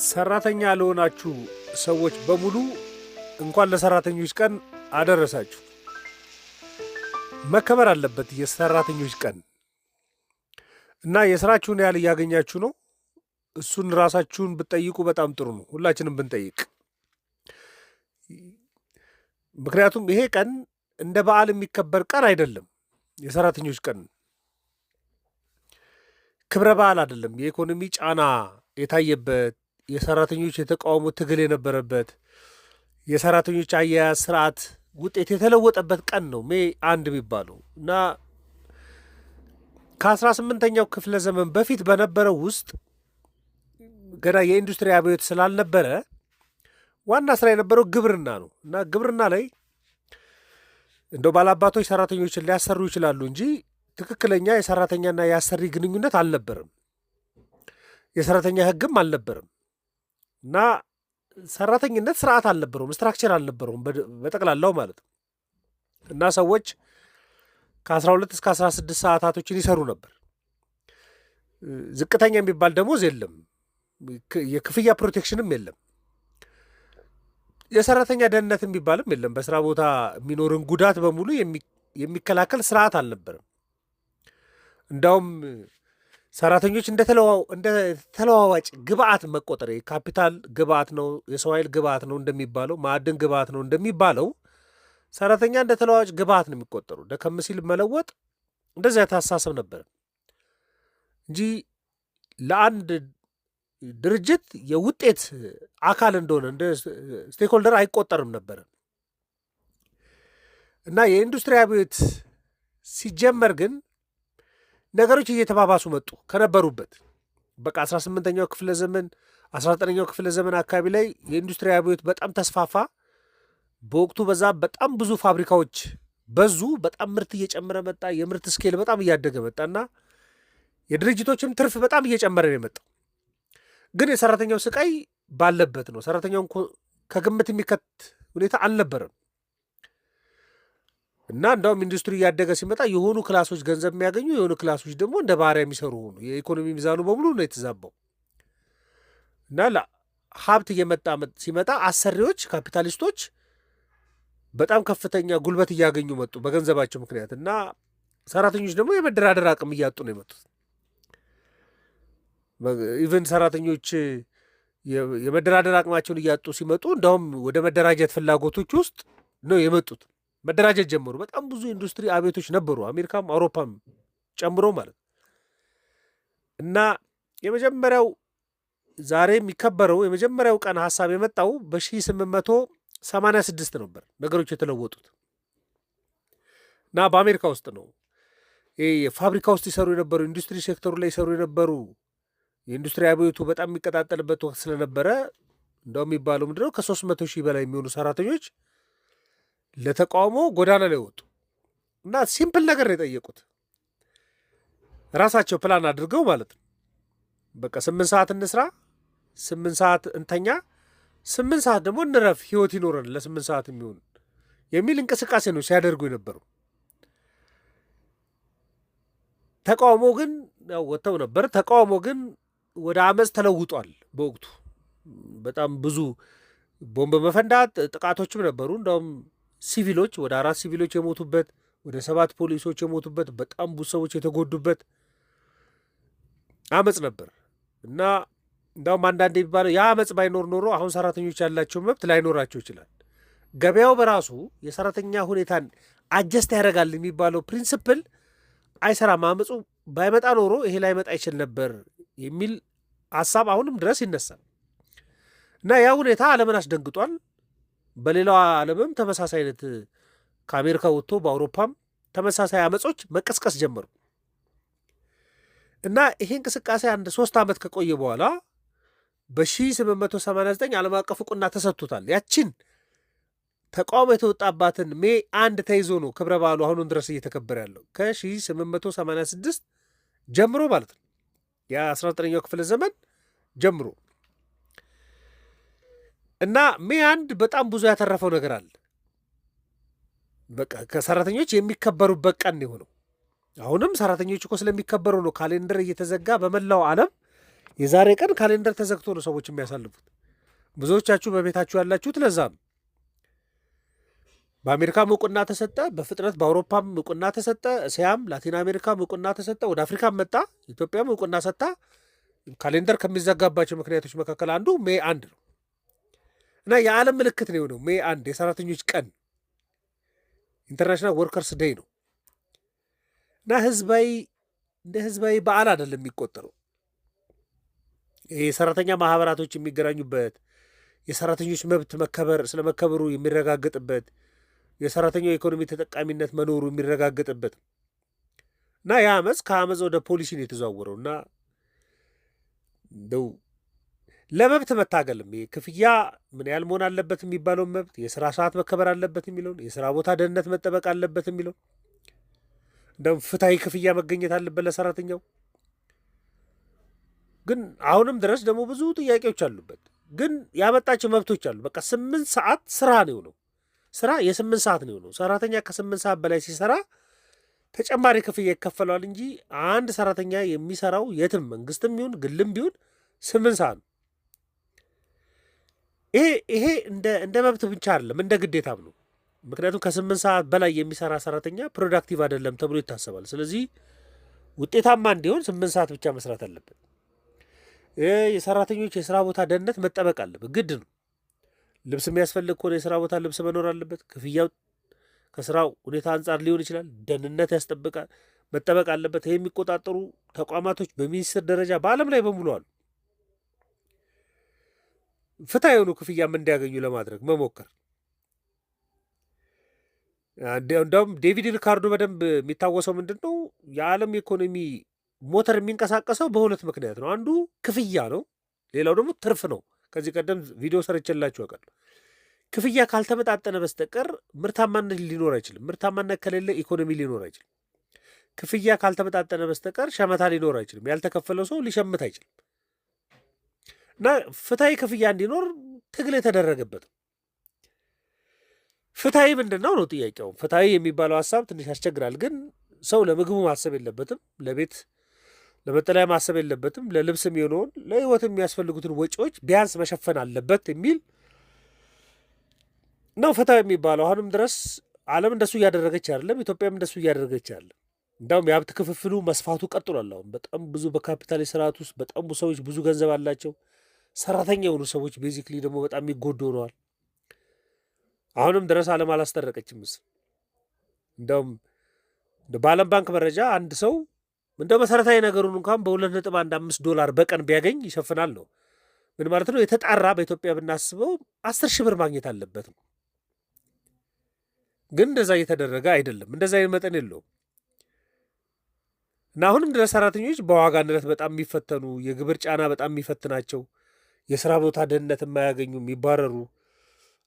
ሰራተኛ ለሆናችሁ ሰዎች በሙሉ እንኳን ለሰራተኞች ቀን አደረሳችሁ። መከበር አለበት የሰራተኞች ቀን እና የስራችሁን ያህል እያገኛችሁ ነው። እሱን ራሳችሁን ብትጠይቁ በጣም ጥሩ ነው፣ ሁላችንም ብንጠይቅ። ምክንያቱም ይሄ ቀን እንደ በዓል የሚከበር ቀን አይደለም። የሰራተኞች ቀን ክብረ በዓል አይደለም። የኢኮኖሚ ጫና የታየበት፣ የሰራተኞች የተቃውሞ ትግል የነበረበት፣ የሰራተኞች አያያዝ ስርዓት ውጤት የተለወጠበት ቀን ነው May 1 የሚባለው። እና ከ18ኛው ክፍለ ዘመን በፊት በነበረው ውስጥ ገና የኢንዱስትሪ አብዮት ስላልነበረ ዋና ስራ የነበረው ግብርና ነው። እና ግብርና ላይ እንደው ባላባቶች ሰራተኞችን ሊያሰሩ ይችላሉ እንጂ ትክክለኛ የሰራተኛና የአሰሪ ግንኙነት አልነበረም። የሰራተኛ ሕግም አልነበረም። እና ሰራተኝነት ስርዓት አልነበረውም፣ structure አልነበረውም በጠቅላላው ማለት ነው። እና ሰዎች ከ12 እስከ 16 ሰዓታቶችን ይሰሩ ነበር። ዝቅተኛ የሚባል ደሞዝ የለም፣ የክፍያ protection ም የለም፣ የሰራተኛ ደህንነት የሚባልም የለም። በስራ ቦታ የሚኖርን ጉዳት በሙሉ የሚከላከል ስርዓት አልነበረም። እንዳውም ሰራተኞች እንደ ተለዋዋጭ ግብአት መቆጠር፣ የካፒታል ግብአት ነው፣ የሰው ኃይል ግብአት ነው እንደሚባለው፣ ማዕድን ግብአት ነው እንደሚባለው፣ ሰራተኛ እንደ ተለዋዋጭ ግብአት ነው የሚቆጠሩ። ደከም ሲል መለወጥ፣ እንደዚያ ታሳሰብ ነበር እንጂ ለአንድ ድርጅት የውጤት አካል እንደሆነ እንደ stakeholder አይቆጠርም ነበር። እና የኢንዱስትሪ አብዮት ሲጀመር ግን ነገሮች እየተባባሱ መጡ ከነበሩበት። በቃ 18ኛው ክፍለ ዘመን፣ 19ኛው ክፍለ ዘመን አካባቢ ላይ የኢንዱስትሪ አብዮት በጣም ተስፋፋ። በወቅቱ በዛ በጣም ብዙ ፋብሪካዎች በዙ። በጣም ምርት እየጨመረ መጣ። የምርት scale በጣም እያደገ መጣና የድርጅቶችም ትርፍ በጣም እየጨመረ ነው የመጣው። ግን የሰራተኛው ስቃይ ባለበት ነው። ሰራተኛውን ከግምት የሚከት ሁኔታ አልነበረም። እና እንደውም ኢንዱስትሪ እያደገ ሲመጣ የሆኑ class ኦች ገንዘብ የሚያገኙ፣ የሆኑ class ኦች ደግሞ እንደ ባሪያ የሚሰሩ ሆኑ። የኢኮኖሚ ሚዛኑ በሙሉ ነው የተዛባው። እና ሀብት እየመጣ ሲመጣ አሰሪዎች፣ ካፒታሊስቶች በጣም ከፍተኛ ጉልበት እያገኙ መጡ በገንዘባቸው ምክንያት። እና ሰራተኞች ደግሞ የመደራደር አቅም እያጡ ነው የመጡት። Even ሰራተኞች የመደራደር አቅማቸውን እያጡ ሲመጡ እንደውም ወደ መደራጀት ፍላጎቶች ውስጥ ነው የመጡት። መደራጀት ጀመሩ። በጣም ብዙ ኢንዱስትሪ አብዮቶች ነበሩ፣ አሜሪካም አውሮፓም ጨምሮ ማለት ነው። እና የመጀመሪያው ዛሬ የሚከበረው የመጀመሪያው ቀን ሀሳብ የመጣው በ1886 ነበር ነገሮች የተለወጡት። እና በአሜሪካ ውስጥ ነው። ይሄ የፋብሪካ ውስጥ ይሰሩ የነበሩ፣ ኢንዱስትሪ ሴክተሩ ላይ ይሰሩ የነበሩ፣ የኢንዱስትሪ አብዮቱ በጣም የሚቀጣጠልበት ወቅት ስለነበረ እንደው የሚባለው ምንድነው፣ ከ300,000 በላይ የሚሆኑ ሰራተኞች ለተቃውሞ ጎዳና ላይ ወጡ። እና simple ነገር ነው የጠየቁት፣ ራሳቸው ፕላን አድርገው ማለት ነው። በቃ 8 ሰዓት እንስራ፣ 8 ሰዓት እንተኛ፣ 8 ሰዓት ደግሞ እንረፍ፣ ህይወት ይኖረን ለ8 ሰዓት የሚሆን የሚል እንቅስቃሴ ነው ሲያደርጉ የነበረው። ተቃውሞ ግን ያው ወጥተው ነበር። ተቃውሞ ግን ወደ አመፅ ተለውጧል። በወቅቱ በጣም ብዙ ቦምብ መፈንዳት፣ ጥቃቶችም ነበሩ። እንደውም ሲቪሎች፣ ወደ አራት ሲቪሎች የሞቱበት፣ ወደ ሰባት ፖሊሶች የሞቱበት፣ በጣም ብዙ ሰዎች የተጎዱበት አመፅ ነበር። እና እንዳውም አንዳንድ የሚባለው ያ አመፅ ባይኖር ኖሮ አሁን ሰራተኞች ያላቸው መብት ላይኖራቸው ይችላል። ገበያው በራሱ የሰራተኛ ሁኔታን adjust ያደርጋል የሚባለው principle አይሰራም። አመፁ ባይመጣ ኖሮ ይሄ ላይመጣ ይችል ነበር የሚል ሀሳብ አሁንም ድረስ ይነሳል። እና ያ ሁኔታ ዓለምን አስደንግጧል። በሌላው ዓለምም ተመሳሳይ አይነት፣ ከአሜሪካ ወጥቶ በአውሮፓም ተመሳሳይ አመፆች መቀስቀስ ጀመሩ። እና ይሄ እንቅስቃሴ አንድ 3 ዓመት ከቆየ በኋላ በ1889 ዓለም አቀፍ እውቅና ተሰጥቶታል። ያችን ተቃውሞ የተወጣባትን May 1 ተይዞ ነው ክብረ በዓሉ አሁኑን ድረስ እየተከበረ ያለው፣ ከ1886 ጀምሮ ማለት ነው። የ19ኛው ክፍለ ዘመን ጀምሮ። እና May 1 በጣም ብዙ ያተረፈው ነገር አለ። በቃ ከሰራተኞች የሚከበሩበት ቀን የሆነው። አሁንም ሰራተኞች እኮ ስለሚከበሩ ነው calendar እየተዘጋ በመላው ዓለም የዛሬ ቀን calendar ተዘግቶ ነው ሰዎች የሚያሳልፉት። ብዙዎቻችሁ በቤታችሁ ያላችሁት ለዛ ነው። በአሜሪካም እውቅና ተሰጠ በፍጥነት፣ በአውሮፓም እውቅና ተሰጠ፣ እስያም ላቲን አሜሪካም እውቅና ተሰጠ፣ ወደ አፍሪካም መጣ። ኢትዮጵያም እውቅና ሰጥታ calendar ከሚዘጋባቸው ምክንያቶች መካከል አንዱ May 1 ነው እና የዓለም ምልክት ነው የሆነው። May 1 የሰራተኞች ቀን፣ International Workers' Day ነው እና እንደ ህዝባዊ በዓል አይደለም የሚቆጠረው። የሰራተኛ ማህበራቶች የሚገናኙበት፣ የሰራተኞች መብት መከበር ስለመከበሩ የሚረጋገጥበት፣ የሰራተኛው የኢኮኖሚ ተጠቃሚነት መኖሩ የሚረጋገጥበት እና ያ አመፅ ከአመፅ ወደ ፖሊሲ ነው የተዘዋወረው። እና እንደው ለመብት መታገልም ክፍያ ምን ያህል መሆን አለበት የሚባለውን መብት፣ የስራ ሰዓት መከበር አለበት የሚለውን፣ የስራ ቦታ ደህንነት መጠበቅ አለበት የሚለውን፣ እንደውም ፍትሐዊ ክፍያ መገኘት አለበት ለሰራተኛው። ግን አሁንም ድረስ ደግሞ ብዙ ጥያቄዎች አሉበት። ግን ያመጣቸው መብቶች አሉ። በቃ 8 ሰዓት ስራ ነው የሆነው። ስራ የ8 ሰዓት ነው የሆነው። ሰራተኛ ከ8 ሰዓት በላይ ሲሰራ ተጨማሪ ክፍያ ይከፈለዋል እንጂ አንድ ሰራተኛ የሚሰራው የትም መንግስትም ይሁን ግልም ቢሆን 8 ሰዓት ነው። ይሄ እንደ መብት ብቻ አይደለም፣ እንደ ግዴታም ነው። ምክንያቱም ከ8 ሰዓት በላይ የሚሰራ ሰራተኛ productive አይደለም ተብሎ ይታሰባል። ስለዚህ ውጤታማ እንዲሆን 8 ሰዓት ብቻ መስራት አለበት። የሰራተኞች የስራ ቦታ ደህንነት መጠበቅ አለበት፣ ግድ ነው። ልብስ የሚያስፈልግ ከሆነ የስራ ቦታ ልብስ መኖር አለበት። ክፍያው ከስራው ሁኔታ አንጻር ሊሆን ይችላል። ደህንነት ያስጠብቃል፣ መጠበቅ አለበት። ይህ የሚቆጣጠሩ ተቋማቶች በሚኒስትር ደረጃ በዓለም ላይ በሙሉ አሉ። ፍትሐዊ የሆኑ ክፍያም እንዲያገኙ ለማድረግ መሞከር። እንደውም ዴቪድ ሪካርዶ በደንብ የሚታወሰው ምንድን ነው? የዓለም ኢኮኖሚ ሞተር የሚንቀሳቀሰው በሁለት ምክንያት ነው። አንዱ ክፍያ ነው፣ ሌላው ደግሞ ትርፍ ነው። ከዚህ ቀደም ቪዲዮ ሰርቼላችሁ አውቃለሁ። ክፍያ ካልተመጣጠነ በስተቀር ምርታማነት ሊኖር አይችልም። ምርታማነት ከሌለ ኢኮኖሚ ሊኖር አይችልም። ክፍያ ካልተመጣጠነ በስተቀር ሸመታ ሊኖር አይችልም። ያልተከፈለው ሰው ሊሸምት አይችልም። እና ፍትሐዊ ክፍያ እንዲኖር ትግል የተደረገበት ነው። ፍትሐዊ ምንድን ነው ነው ጥያቄው። ፍትሐዊ የሚባለው ሀሳብ ትንሽ ያስቸግራል። ግን ሰው ለምግቡ ማሰብ የለበትም፣ ለቤት ለመጠለያ ማሰብ የለበትም፣ ለልብስ የሚሆነውን ለህይወት የሚያስፈልጉትን ወጪዎች ቢያንስ መሸፈን አለበት የሚል ነው ፍትሐዊ የሚባለው። አሁንም ድረስ ዓለም እንደሱ እያደረገች አይደለም። ኢትዮጵያም እንደሱ እያደረገች አይደለም። እንዳውም የሀብት ክፍፍሉ መስፋቱ ቀጥሏል። አሁን በጣም ብዙ በካፒታሊስት ስርዓት ውስጥ በጣም ብዙ ሰዎች ብዙ ገንዘብ አላቸው። ሰራተኛ የሆኑ ሰዎች basically ደግሞ በጣም የሚጎዱ ሆነዋል። አሁንም ድረስ ዓለም አላስታረቀችም። እንደውም በዓለም ባንክ መረጃ አንድ ሰው እንደ መሰረታዊ ነገሩን እንኳን በ2.15 ዶላር በቀን ቢያገኝ ይሸፍናል ነው። ምን ማለት ነው? የተጣራ በኢትዮጵያ ብናስበው 10,000 ብር ማግኘት አለበት ነው። ግን እንደዛ እየተደረገ አይደለም። እንደዛ አይነት መጠን የለውም። እና አሁንም ድረስ ሰራተኞች በዋጋ ንረት በጣም የሚፈተኑ፣ የግብር ጫና በጣም የሚፈትናቸው፣ የስራ ቦታ ደህንነት የማያገኙ፣ የሚባረሩ፣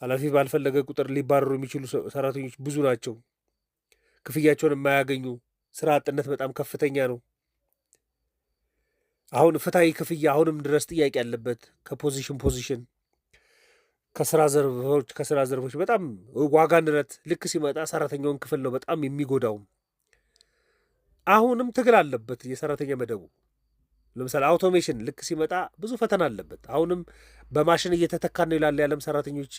ኃላፊ ባልፈለገ ቁጥር ሊባረሩ የሚችሉ ሰራተኞች ብዙ ናቸው። ክፍያቸውን የማያገኙ፣ ስራ አጥነት በጣም ከፍተኛ ነው። አሁን ፍትሐዊ ክፍያ አሁንም ድረስ ጥያቄ ያለበት ከ position position ከስራ ዘርፎች በጣም ዋጋ ንረት ልክ ሲመጣ ሰራተኛውን ክፍል ነው በጣም የሚጎዳው። አሁንም ትግል አለበት የሰራተኛ መደቡ። ለምሳሌ automation ልክ ሲመጣ ብዙ ፈተና አለበት። አሁንም በማሽን እየተተካን ነው ይላል የዓለም ሰራተኞች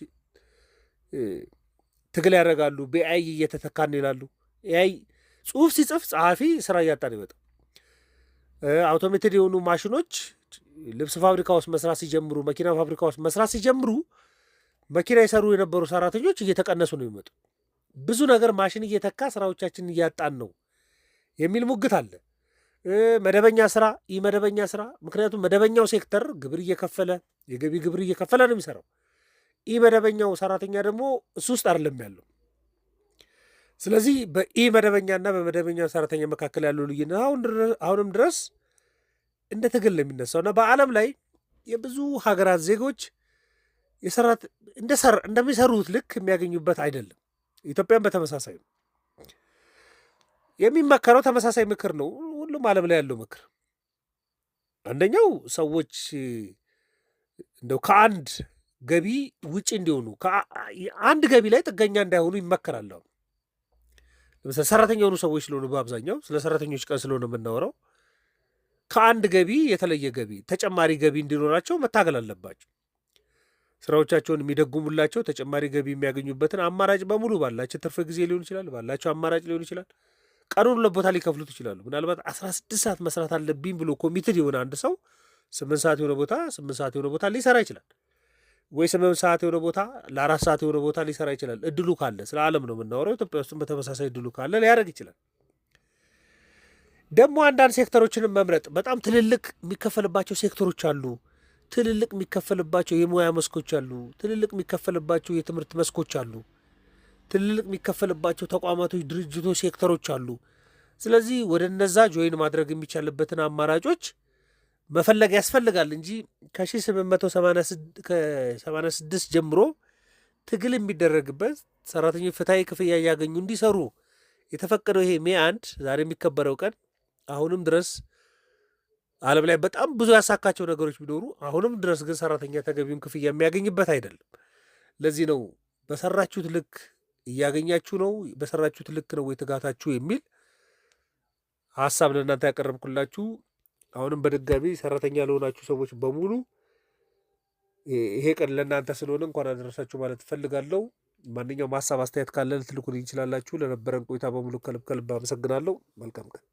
ትግል ያደርጋሉ። በ AI እየተተካን ነው ይላሉ። AI ጽሁፍ ሲጽፍ ጸሐፊ ስራ እያጣ ነው ይመጣ። Automated የሆኑ ማሽኖች ልብስ ፋብሪካ ውስጥ መስራት ሲጀምሩ፣ መኪና ፋብሪካ ውስጥ መስራት ሲጀምሩ መኪና የሰሩ የነበሩ ሰራተኞች እየተቀነሱ ነው የሚመጡ። ብዙ ነገር ማሽን እየተካ ስራዎቻችንን እያጣን ነው የሚል ሙግት አለ። መደበኛ ስራ፣ ኢ መደበኛ ስራ። ምክንያቱም መደበኛው ሴክተር ግብር እየከፈለ፣ የገቢ ግብር እየከፈለ ነው የሚሰራው። ኢ መደበኛው ሰራተኛ ደግሞ እሱ ውስጥ አይደለም ያለው። ስለዚህ በኢ መደበኛና በመደበኛው ሰራተኛ መካከል ያለው ልዩነት አሁንም ድረስ እንደ ትግል ነው የሚነሳው እና በዓለም ላይ የብዙ ሀገራት ዜጎች እንደሚሰሩት ልክ የሚያገኙበት አይደለም። ኢትዮጵያም በተመሳሳይ ነው። የሚመከረው ተመሳሳይ ምክር ነው። ሁሉም ዓለም ላይ ያለው ምክር አንደኛው ሰዎች እንደው ከአንድ ገቢ ውጭ እንዲሆኑ፣ አንድ ገቢ ላይ ጥገኛ እንዳይሆኑ ይመከራል። አሁን ለምሳሌ ሰራተኛ የሆኑ ሰዎች ስለሆኑ፣ በአብዛኛው ስለ ሰራተኞች ቀን ስለሆነ የምናወራው ከአንድ ገቢ የተለየ ገቢ፣ ተጨማሪ ገቢ እንዲኖራቸው መታገል አለባቸው። ስራዎቻቸውን የሚደጉሙላቸው ተጨማሪ ገቢ የሚያገኙበትን አማራጭ በሙሉ ባላቸው ትርፍ ጊዜ ሊሆን ይችላል፣ ባላቸው አማራጭ ሊሆን ይችላል። ቀኑን ሁለት ቦታ ሊከፍሉት ይችላሉ። ምናልባት 16 ሰዓት መስራት አለብኝ ብሎ committed የሆነ አንድ ሰው 8 ሰዓት የሆነ ቦታ፣ 8 ሰዓት የሆነ ቦታ ሊሰራ ይችላል። ወይ 8 ሰዓት የሆነ ቦታ ለ4 ሰዓት የሆነ ቦታ ሊሰራ ይችላል። እድሉ ካለ፣ ስለ ዓለም ነው የምናወራው። ኢትዮጵያ ውስጥም በተመሳሳይ እድሉ ካለ ሊያደርግ ይችላል። ደግሞ አንዳንድ ሴክተሮችንም መምረጥ፣ በጣም ትልልቅ የሚከፈልባቸው ሴክተሮች አሉ። ትልልቅ የሚከፈልባቸው የሙያ መስኮች አሉ። ትልልቅ የሚከፈልባቸው የትምህርት መስኮች አሉ። ትልልቅ የሚከፈልባቸው ተቋማቶች፣ ድርጅቶች፣ ሴክተሮች አሉ። ስለዚህ ወደ እነዛ join ማድረግ የሚቻልበትን አማራጮች መፈለግ ያስፈልጋል እንጂ ከ1886 ጀምሮ ትግል የሚደረግበት፣ ሰራተኞች ፍትሐዊ ክፍያ እያገኙ እንዲሰሩ የተፈቀደው ይሄ May 1 ዛሬ የሚከበረው ቀን አሁንም ድረስ ዓለም ላይ በጣም ብዙ ያሳካቸው ነገሮች ቢኖሩ አሁንም ድረስ ግን ሰራተኛ ተገቢውን ክፍያ የሚያገኝበት አይደለም። ለዚህ ነው በሰራችሁት ልክ እያገኛችሁ ነው፣ በሰራችሁት ልክ ነው ወይ ትጋታችሁ የሚል ሀሳብ ለእናንተ ያቀረብኩላችሁ። አሁንም በድጋሚ ሰራተኛ ለሆናችሁ ሰዎች በሙሉ ይሄ ቀን ለእናንተ ስለሆነ እንኳን አደረሳችሁ ማለት እፈልጋለሁ። ማንኛውም ሀሳብ አስተያየት ካለ ልትልኩልኝ ይችላላችሁ። ለነበረን ቆይታ በሙሉ ከልብ ከልብ አመሰግናለሁ። መልካም ቀን።